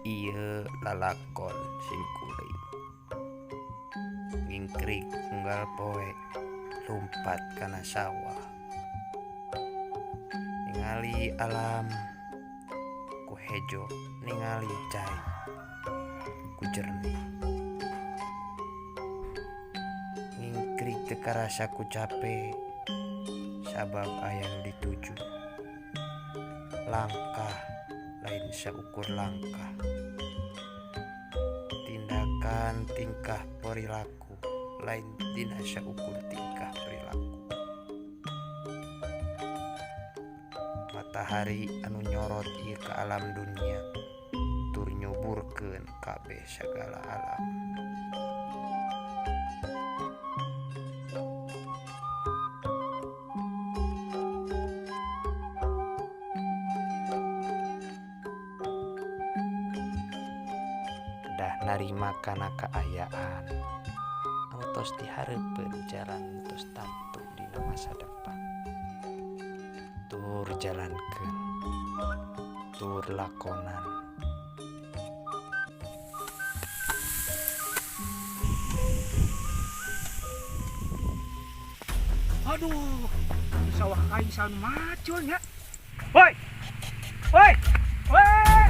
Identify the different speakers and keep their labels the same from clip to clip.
Speaker 1: Ieu lalakon simkuring. Ngingkrik unggal poe lumpat kana sawah. Ningali alam ku hejo, ningali cai ku jernih. Ngingkrik teu karasa ku cape sabab aya nu dituju. Langkah lain saukur langkah. Tindakan tingkah perilaku lain dina saukur tingkah perilaku. Matahari anu nyorot ieu ka alam dunia tur nyuburkeun kabeh sagala alam. Kedah narima kana kaayaan anu tos dihareupeun jalan tos tantu dina masa depan. Tur jalankeun, tur lakonan.
Speaker 2: Aduh, di sawah aing saun macul nya. Woi. Woi. Woi.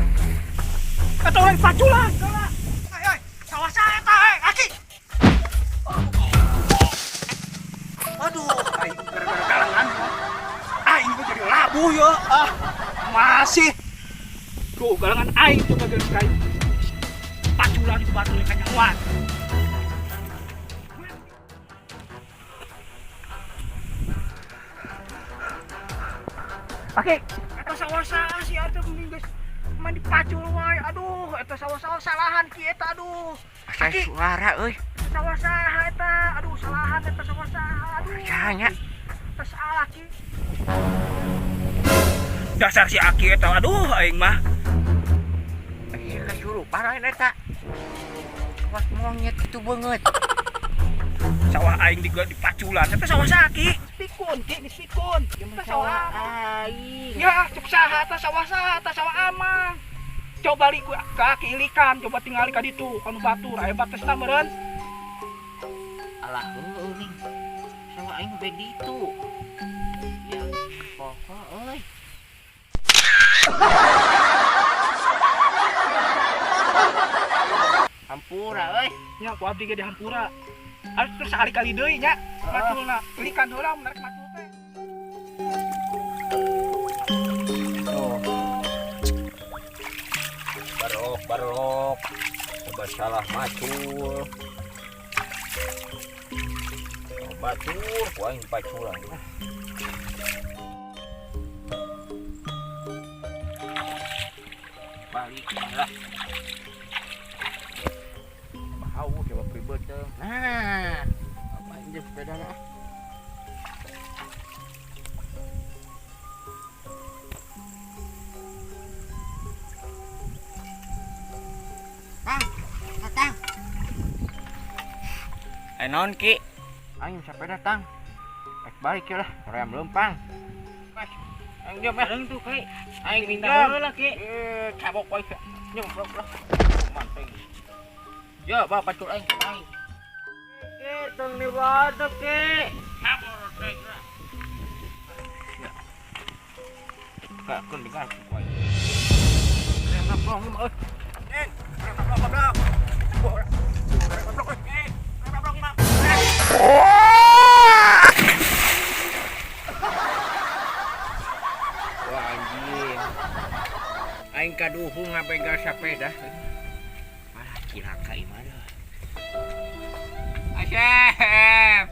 Speaker 2: Atau lain paculan. Hei, hei, sawah saya eta, hei, aki. Aduh, aing gara-gara galangan. Aing kok jadi labuh ya. Ah, masih. Tuh, galangan aing coba geus kain. Paculan itu batu kanyawan. Aki, eta sawah saha sih atuh mending geus mandi pacul wae. Aduh, eta sawah-sawah salahan ki eta aduh.
Speaker 3: Asa
Speaker 2: Aki.
Speaker 3: suara euy.
Speaker 2: Sawah saha eta? Aduh, salahan eta sawah saha. Aduh.
Speaker 3: Saha nya?
Speaker 2: Eta salah ki. Dasar si Aki eta aduh aing mah.
Speaker 3: Sia kasurupan lain eta. Awas monyet kitu beungeut.
Speaker 2: Sawah aing dipaculan. Eta sawah saha ki? Pikun ki, geus pikun. Eta sawah
Speaker 3: aing.
Speaker 2: Ya, cuk saha eta sawah saha eta sawah amang. Coba li ku ka Aki ilikan, coba tingali ka ditu kanu batur aya batesna meureun.
Speaker 3: Alah heueuh ning. Sawah aing bae ditu. Ya, pokok euy. Hampura euy.
Speaker 2: Nya ku abdi ge di hampura. Harus terus sekali-kali deui nya. Maculna ilikan heula menarik macul teh.
Speaker 1: Oh. Barok barok. Coba salah macul. Batur ku aing paculan.
Speaker 3: Balik lah. Bau coba pribet teh. Nah, apa ini sepeda lah? Tang, datang. Naon ki? Aing sepeda tang. Rek balik ya lah, rem lempang. Mas, aing diam ya.
Speaker 4: Bareng tuh ki.
Speaker 3: Aing minjam.
Speaker 4: Heula ki.
Speaker 3: Cabok wae. Nyemprok lah. Manteng. Ya, bawa pacul aing aing. Ki, tong diwaduk ki. Kabur teh. Ya. Kak, kun dengar ku aing. Rem lempang euy.
Speaker 2: Neng, rem lempang goblok. Rem lempang euy. Rem lempang mah.
Speaker 3: Wah anjing. Aing kaduhung ngabegal sepeda. Malah cilaka ieu mah. Asep.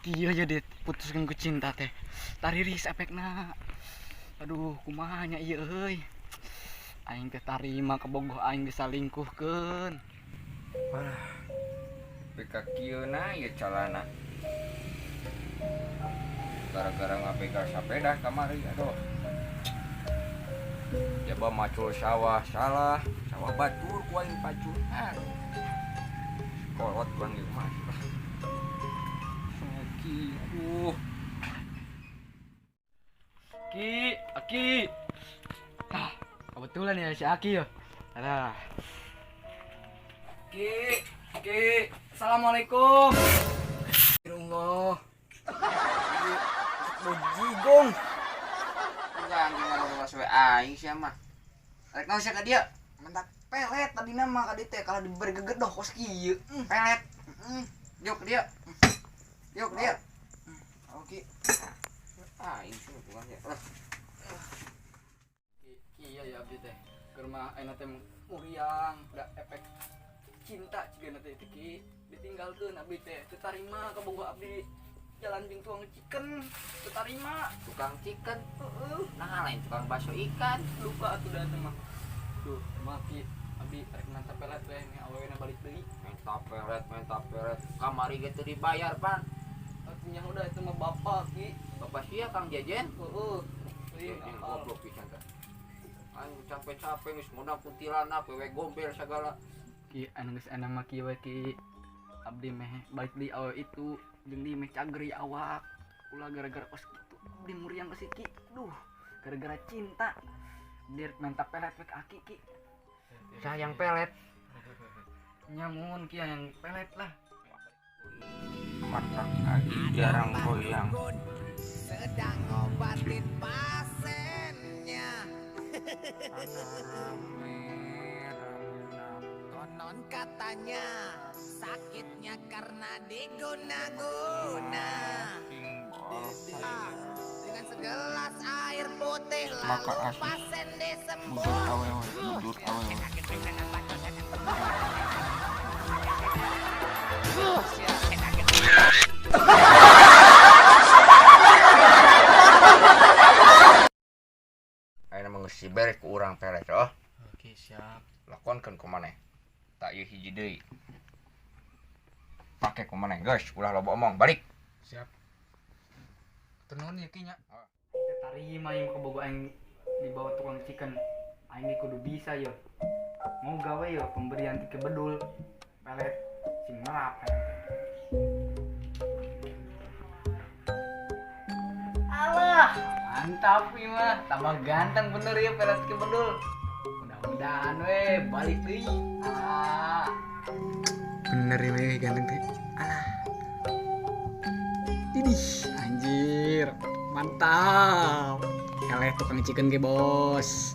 Speaker 4: Kieu jadi putuskeun ku cinta teh. Tariris efekna. Aduh, kumaha nya ieu euy. Aing teh tarima kabogoh aing disalingkuhkeun.
Speaker 1: Walah. Beka kieu na ieu calana. Gara-gara ngabegal sepeda kamari aduh. Jaba macul sawah salah, sawah
Speaker 5: Wah batur ku aing pacul. Aduh. Kolot bang ieu mah. Soki, aduh.
Speaker 4: Ki, Aki. Ah, kebetulan ya si Aki ya. Alah. Ki, Ki, assalamualaikum. Allah. Bojigong.
Speaker 3: Anjing ngaruh we aing sia mah. Rek naon sia ka dieu?
Speaker 4: Mentak pelet tadi nama ka dieu teh kalau diberi gegedoh kos kieu.
Speaker 3: Pelet. Yuk ka dieu. Yuk ka dieu.
Speaker 4: Oke.
Speaker 3: Aing sih bukan ya. Lah.
Speaker 4: Ki iya ya abdi teh. Keur mah ayeuna teh muriang da efek cinta cigana teh ki ditinggalkeun abdi teh teu tarima kabogoh abdi jalan jeung tukang chicken teu tarima
Speaker 3: Tukang chicken.
Speaker 4: Heeh.
Speaker 3: Nah lain tukang bakso ikan.
Speaker 4: Lupa atuh da teh mah. Duh, mah ki abdi rek mantap pelet we meh awewena balik deui.
Speaker 3: Minta pelet, minta pelet. Kamari ge teu dibayar, pan.
Speaker 4: Artinya udah itu mah bapak ki.
Speaker 3: Bapak sia Kang Jejen.
Speaker 4: Heeh.
Speaker 3: Jejen goblok pisan teh. Aing capek-capek geus modal kuntilanak, wewe gombel segala.
Speaker 4: Ki anu geus anu mah kieu we ki. Abdi meh balik deui awewe itu jeung di meh cager ieu awak. Ulah gara-gara kos kitu abdi muriang ka si ki. Duh, gara-gara cinta. Abdi rek minta pelet we ka aki ki.
Speaker 3: Sayang pelet.
Speaker 4: Nyamun ki yang pelet lah.
Speaker 5: Matak lagi jarang goyang.
Speaker 6: Sedang ngobatin pasiennya. Konon katanya sakitnya karena diguna-guna. Dengan segelas air putih
Speaker 5: Maka
Speaker 6: lalu
Speaker 5: asis.
Speaker 6: pasien
Speaker 5: Bujur
Speaker 6: disembuh.
Speaker 5: awewe, bujur awewe.
Speaker 3: Ayeuna mah geus dibere ku urang pelet oh.
Speaker 4: Oke, siap.
Speaker 3: Lakonkeun ku maneh. Tak ieu hiji deui. Pake ku maneh, guys. Ulah loba omong, balik.
Speaker 4: Siap. Tenun ya ki nya. Teu tarima ieu kabogoh aing dibawa tukang chicken. Aing ge kudu bisa yo. Mau gawe yo pemberian ti bedul. Pelet sing merap aing teh. Alah, mantap ieu mah. Tambah ganteng bener ya pelet ti bedul. Mudah-mudahan we balik deui. Ah. Bener ya we ganteng teh. Alah. Idih, anjir. Mantap. Eleh tukang chicken ge, Bos.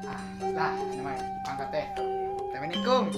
Speaker 4: Ah, lah, ini mah pangkat teh. Assalamualaikum.